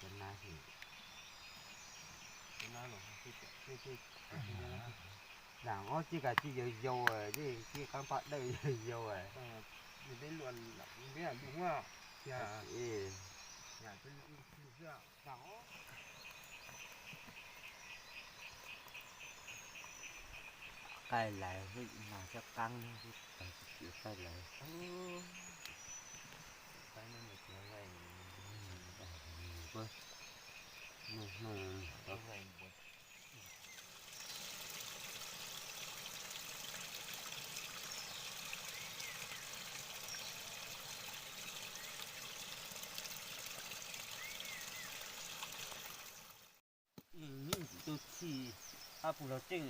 cov nab, cov nab los, zaam ob tsi kav tsi yau yau, tsi qaab paj dawj yau yau. Qaij lawv, no cov qaab, qaij lawv. Ib ntsis tu txhij, ab pug lug tseej,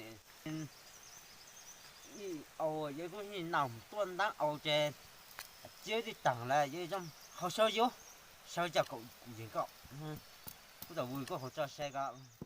au, yawg kuj nij nau tuaj ntaab au ces, txiab twb taag lawm, yawg zoo, ho sawv yuav, sawv coj kaum yeeg koj, kuv tau vwm koj hauv tso saib koj.